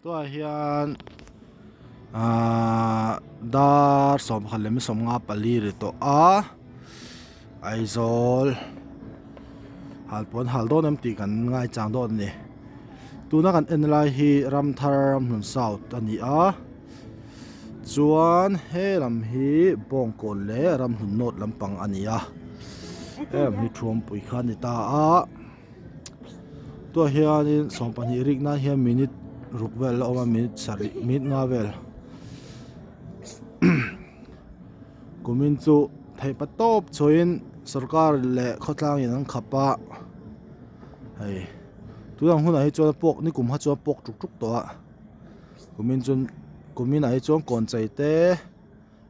Tunah hian ahh dar sawmkhat leh 54 ri tawh a Aizawl hal pawn hal dawn em tih kan ngaichang dawn a ni tuna kan en lai hi Ramthar Ramhlun South a ni a chuan he lam hi Bawngkawn leh Ramhlun North lampang a ni a he lam hi Thuampui kha a ni ta a. Tunah hianin 20 rik nan hian minute ruk vel a awm a minute sarih minute nga vel kumin chu theih pa tawp chhuahin sorkar leh khawtlangin an khap a hei tunang hunah hi chuan a puak nikum kha chuan a puak tuk tuk tawh a kumin chuan kumin ah hi chuan kawn chei te.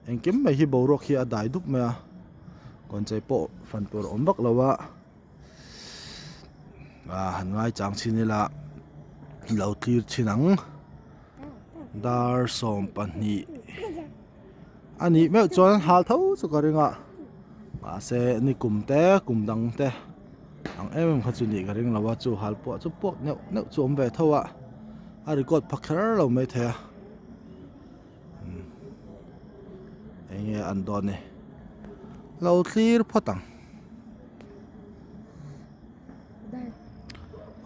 Engkim mai hi boruak hi a dai dup mai a kawnchei pawh fan tur a awm vak lo a ah han ngaichang chhin ila lo thlir chhin ang dar 20 a nih meuh chuan hal tho chu ka ring a mahse ni kum te kum dang te ang em em kha chu nih ka ring lo a chu hal pawh chu puak neuh neuh chu awm ve tho a a record pha kher lo maithei a. Enge an dawn ni lo thlir phawt ang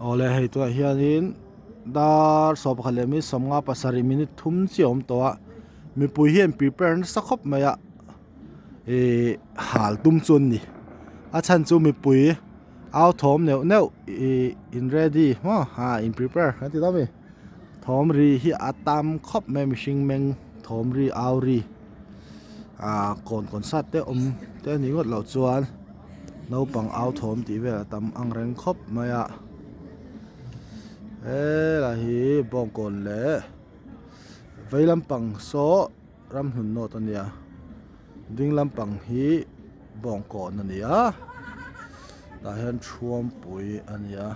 awle hei tunah hianin dar 11 leh minute 57 minute thum chiah a awm tawh a mipui hian prepare nasa khawp mai a ihh hal tum chu an ni a chhan chu mipui au thawm neuh neuh ihh in ready maw ah in prepare an ti dawn a mi. Thawm ri hi a tam khawp mai mihring meng thawm ri au ri ah kawn kawn sat te awm te a nih ngawt loh chuan naupang au thawm tih vel a tam ang reng khawp mai a helai hi bawngkawn leh vei lampang saw ramhlun nawt a nia ding lampang hi bawngkawn a ni a tah hian thuampui a ni a.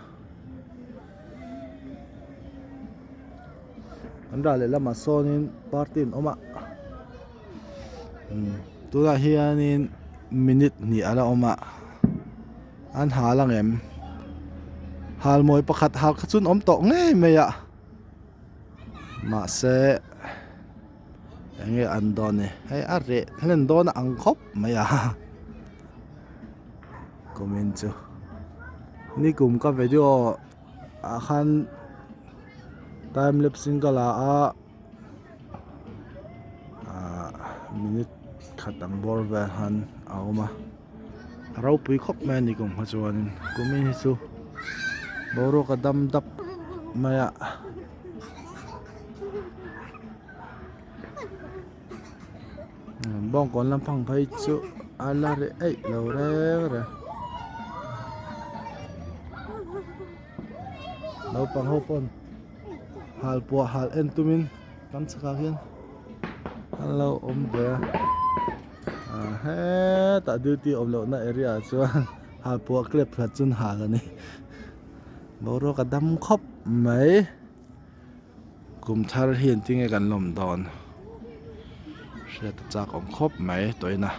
An ral leh lamah sawnin party an awm a tunah hianin minute hnih a la awm a an hal ang em hal mawi pakhat hal kha chu an awm tawh ngei mai a mahse eng nge an dawn ni hei a reh hlen dawn a ang khawp mai a. Comment chu nikum ka video ah khan time lapse in ka la a ah minute khat ang bawr vel khan a awm a a ropui khawp mai a nikum kha chuanin kumin hi chu boruak a dam dap mai a. Bawngkawn lampang phei chu a la reh eih lo reng reng naupang ho pawn hal puah hal en tumin kan chhakah hian an lo awm ve a ah hetah duty awm lohna area ah chuan hal puah clap hlat chu an hal a ni boruak a dam khawp mai. Kum thar hi engtin nge kan lawm dawn hriat a chak awm khawp mai tawina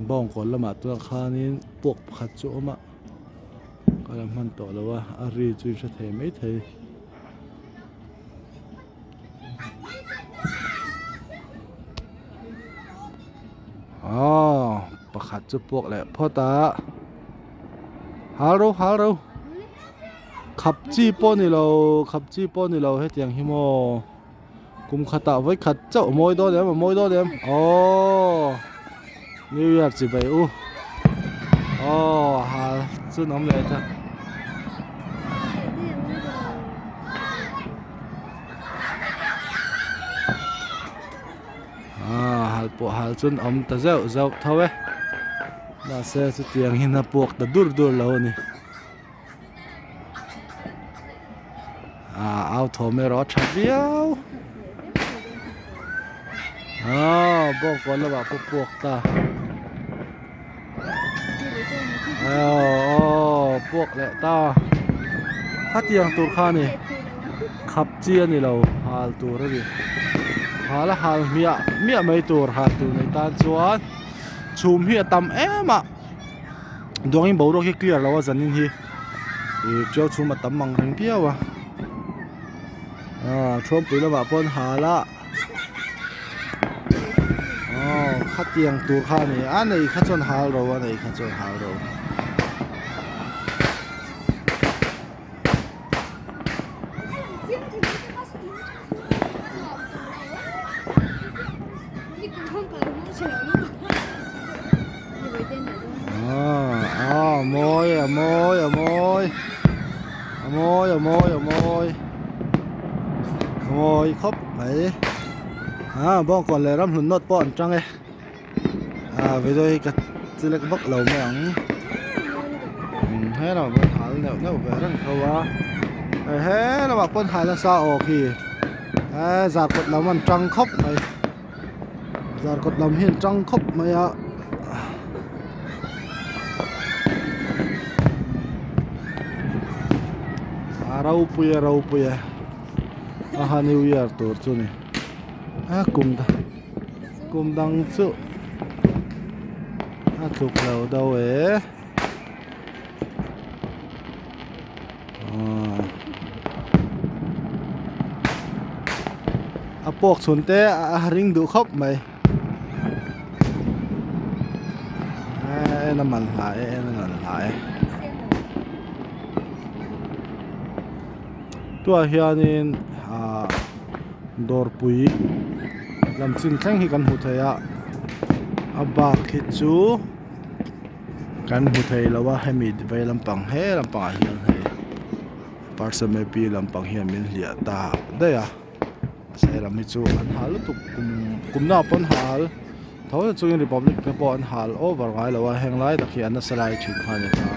bawngkawn lamah chuan khanin puak pakhat chu a awm a ka la hman tawh lo a a ri chu in hre thei maithei. Aww pakhat chu puak leh phawt a hal ro hal ro khap chi pawh ni lo khap chi pawh ni lo hetiang hi maw kum khatah vawi khat chauh a mawi dawn em a mawi dawn em aww new year chi bai u aww hal chu an awm leh ta. Aaa hal pawh hal chuan a awm ta zeuh zeuh tho e mahse chutiang hian a puak ta dur dur lo a ni aaa au thawm erawh a tha viau aaa bawngkawn lamah pawh puak ta aw puak leh ta khatiang tur kha a ni khap chi a ni lo hal tur a ni hal a hal hmiah hmiah mai tur hal tur nei tan chuan chhum hi a tam em a duangin boruak hi clear lo a zanin hi. Ih tiau chhum a tam ang reng viau a ah thuampui lamah pawh an hal a aw khatiang tur kha a ni a nei kha chuan hal ro a nei kha chuan hal ro. A mawi a mawi a mawi a mawi a mawi a mawi a mawi khawp mai ah bawngkawn leh ramhlun nawt pawh an tang e ah video hi ka chilek vak lo mai ang he lamah pawh hal neuh neuh ve reng tho a he lamah pawh hal nasa aw khi eh zarkawt lam an tang khawp mai. Zarkawt lam hi an tang khawp mai a a ropui a ropui a aha new year tur chu ni a kum kum dang chu a tluk lo deuh e. A pawk chhun te a ring duh khawp mai en a man hla e en a man hla e tunah hianin ah dawrpui lam chin thleng hi kan hmu thei a a bak hi chu. Kan hmu thei lo a hemi vei lampang he lampangah hian hei parsamepi lampang hian min hliah ta daih a mahse helam hi chu an hal lutuk kum kum naah pawh an hal tho na chungin republic te pawh an hal over ngai lo a heng lai tak hi an nasa lai thin kha a ni ta.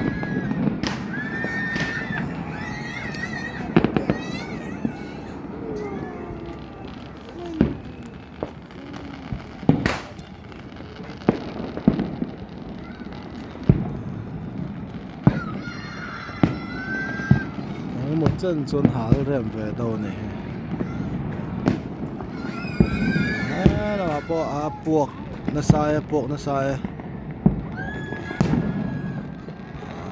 Engemaw chen chuan hal rem ve deuh a ni hi helamah pawh a puak nasa e puak nasa e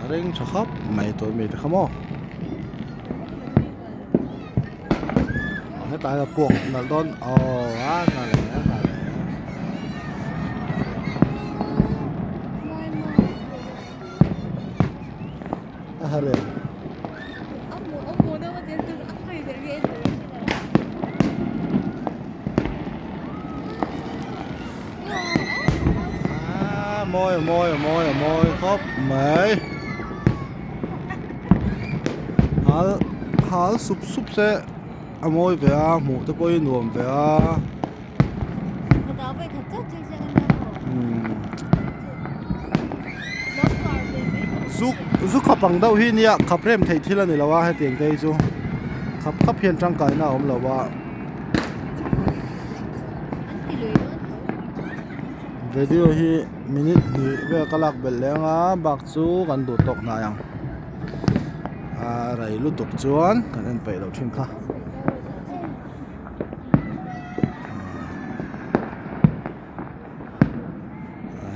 a ring tha khawp mai tawh mi te kha maw. Hetah hian a puak nalh dawn aw a nalh e a nalh e. A ha reng. A mawi a mawi a mawi a mawi khawp mai. Hal hal sup sup se a mawi ve a hmuh te pawh hi nuam ve a zuk zu khap ang deuh hi nia khap rem theih thil a ni lo a hetiang te hi chu khap khap hian tangkaina a awm lo a. Video hi minute hnih vel ka lak belh leh anga bak chu kan duh tawk hnai ang a rei lutuk chuan kan en peih loh thin kha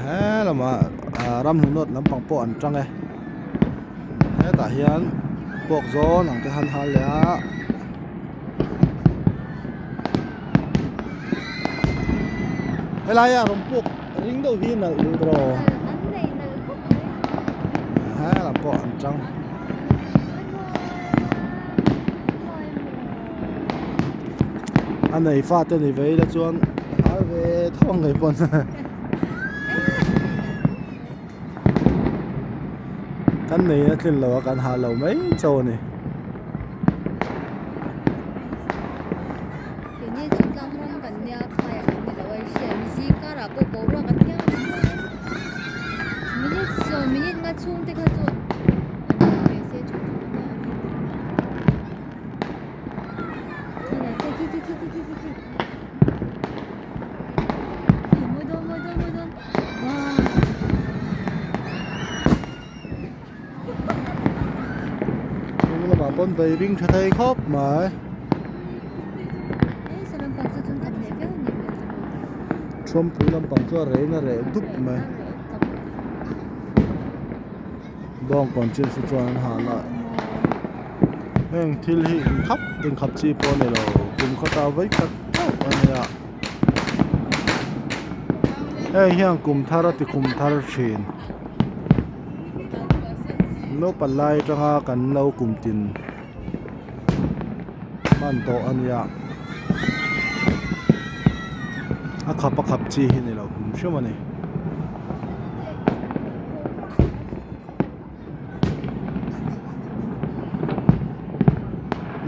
he lamah ah ramhlunawt lampang pawh an tang e hetah hian puak zawn ang te han hal leh a. Helai a rawn puak ring deuh hi nalh duh tawh he lam pawh an tang a nei fate ni ve ila chuan hal ve tho ang ngei pawn kan nei a tlin lo a kan hah lo mai chauh a ni. Keini chu tlang ram kan nia phaiah kan ni lo a i hria em zingkarah pawh boruak a thiang ang maw minute sawm minute nga chhung te kha chu an awm ve se tha tur a nia khi khi khi khi khi khi khi. Hnung lamah pawn vei ring tha thei khawp mai. Thuampui lampang chu a rein a reh dup mai. Bawngkawn chin chu chuan an hal a. Heng thil hi inkhap inkhap chi pawh a ni lo kum khawta vawi khat chauh a nia heng hian kum thar a ti kum thar thin naupang lai atanga kan lo kum tin hman tawh a nia a khap a khap chi hi ni lo hrim hrim a ni.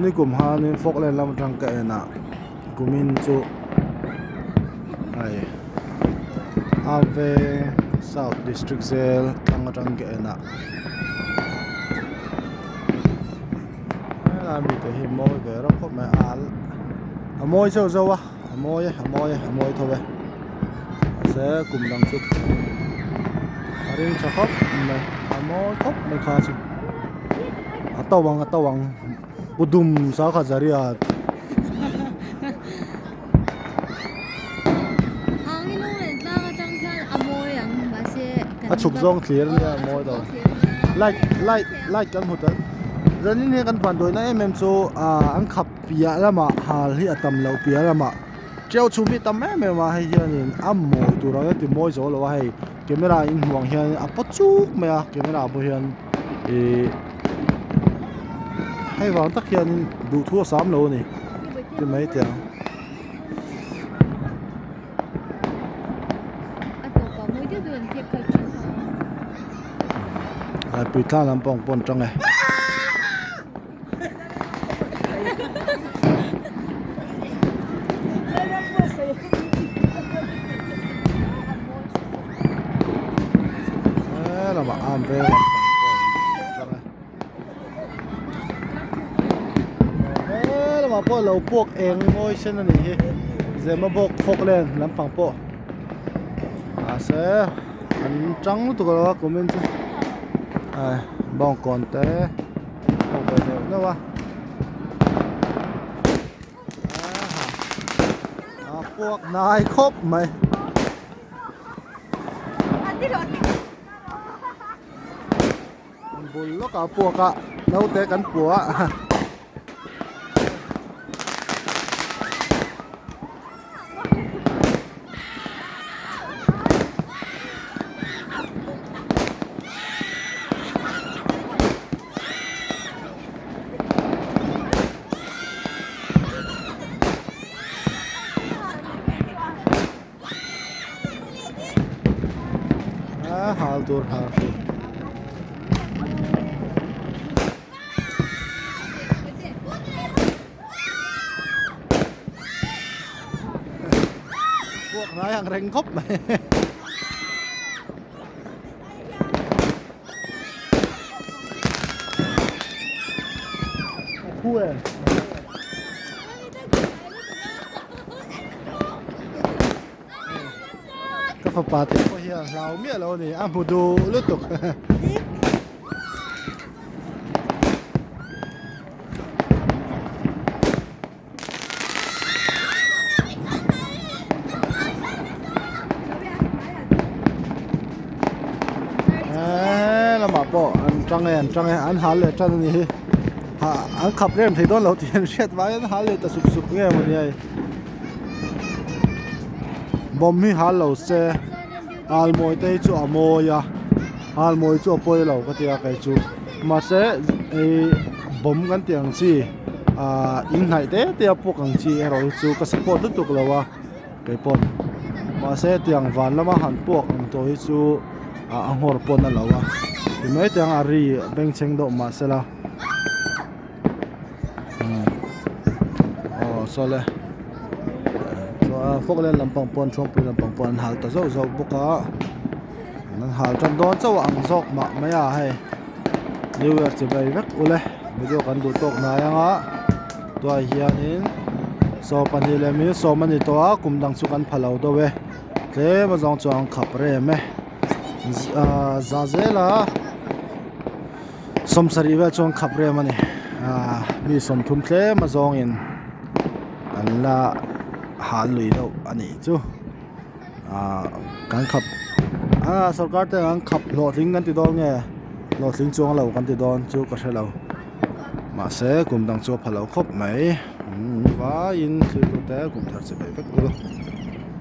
Nikum hanin Falkland lam atang ka en a kumin chu hei Arveng South District Jail tlang atang ka en a helai mite hi mawi ve reuh khawp mai a a mawi zeuh zeuh a a mawi e a mawi e a mawi tho e mahse kum dang chu a ring tha khawp mai a mawi khawp mai kha chu a to ang a to ang pu dum sakha zariat. A chhuk zawng thlir ania a mawi lo light light light kan hmu tel zanin hi kan vanduaina em em chu ah an khap piah lamah hal hi a tam loh piah lamah tiau chhum hi a tam em em a hei hianin a mawi tur ang hian ti mawi zo lo a hei camera in hmuh ang hian a paw chuk mai a camera pawh hian ihh hei vang tak hianin duhthu a sam lo a ni ti mai teh ang. Laipui tlang lampang pawh an tang e. He lamah arm veng lampang pawh an tang e. He lamah pawh lo puak eng mawi sen a nih hi Zemabawk Falkland lampang pawh mahse an tang lutuk lo a kumin chu ai bawngkawn te a awm ve neuh neuh a a puak hnai khawp mai. An bul lawkah a puak a naute kan pua a. A hal tur hal tur. Puak hnai ang reng khawp mai. Khu e. Ka fapa te pawh hian hlau miah lo a ni a hmu duh lutuk. He lamah pawh an tang e an tang e an hal leh tan a ni hi hah an khap rem thei dawn lo tih an hriat vangin an hal leh ta sup sup nge mawni hei bawm hi hal lo se halmawi te hi chu a mawi a halmawi chu a pawi lo ka tia kei chu mahse ih bawm kan tih ang chi ahh inhnaih te te a puk ang chi erawh hi chu ka support lutuk lo a kei pawh mahse tiang van lama han puak ang tawh hi chu ah a nghawr pawn a lo a ti mai te ang a ri bengchheng deuh mahsela aw saw le fawklen lampang pawn thuampui lampang pawh an hal ta zauh zauh bawk a an hal tan dawn chauh a ang zawk mah mai a hei new year chibai vek ule video kan duh tawk hnai anga tunah hianin 22 leh minute sawm a ni tawh a kum dang chu kan pha lo deuh e tlem a zawng chuan khap rem e ahh za zela sawmsarih vel chuan khap rem a ni ahh mi sawmthum tlem a zawngin an la hal lui deuh a nih chu ahh kan khap ah sorkar te an khap hlawhtling kan ti dawn nge hlawhtling chuang lo kan ti dawn chu ka hre lo. Mahse kum dang chu a pha lo khawp mai. Umm vaiin thlir tute kum thar chi peih vek ula.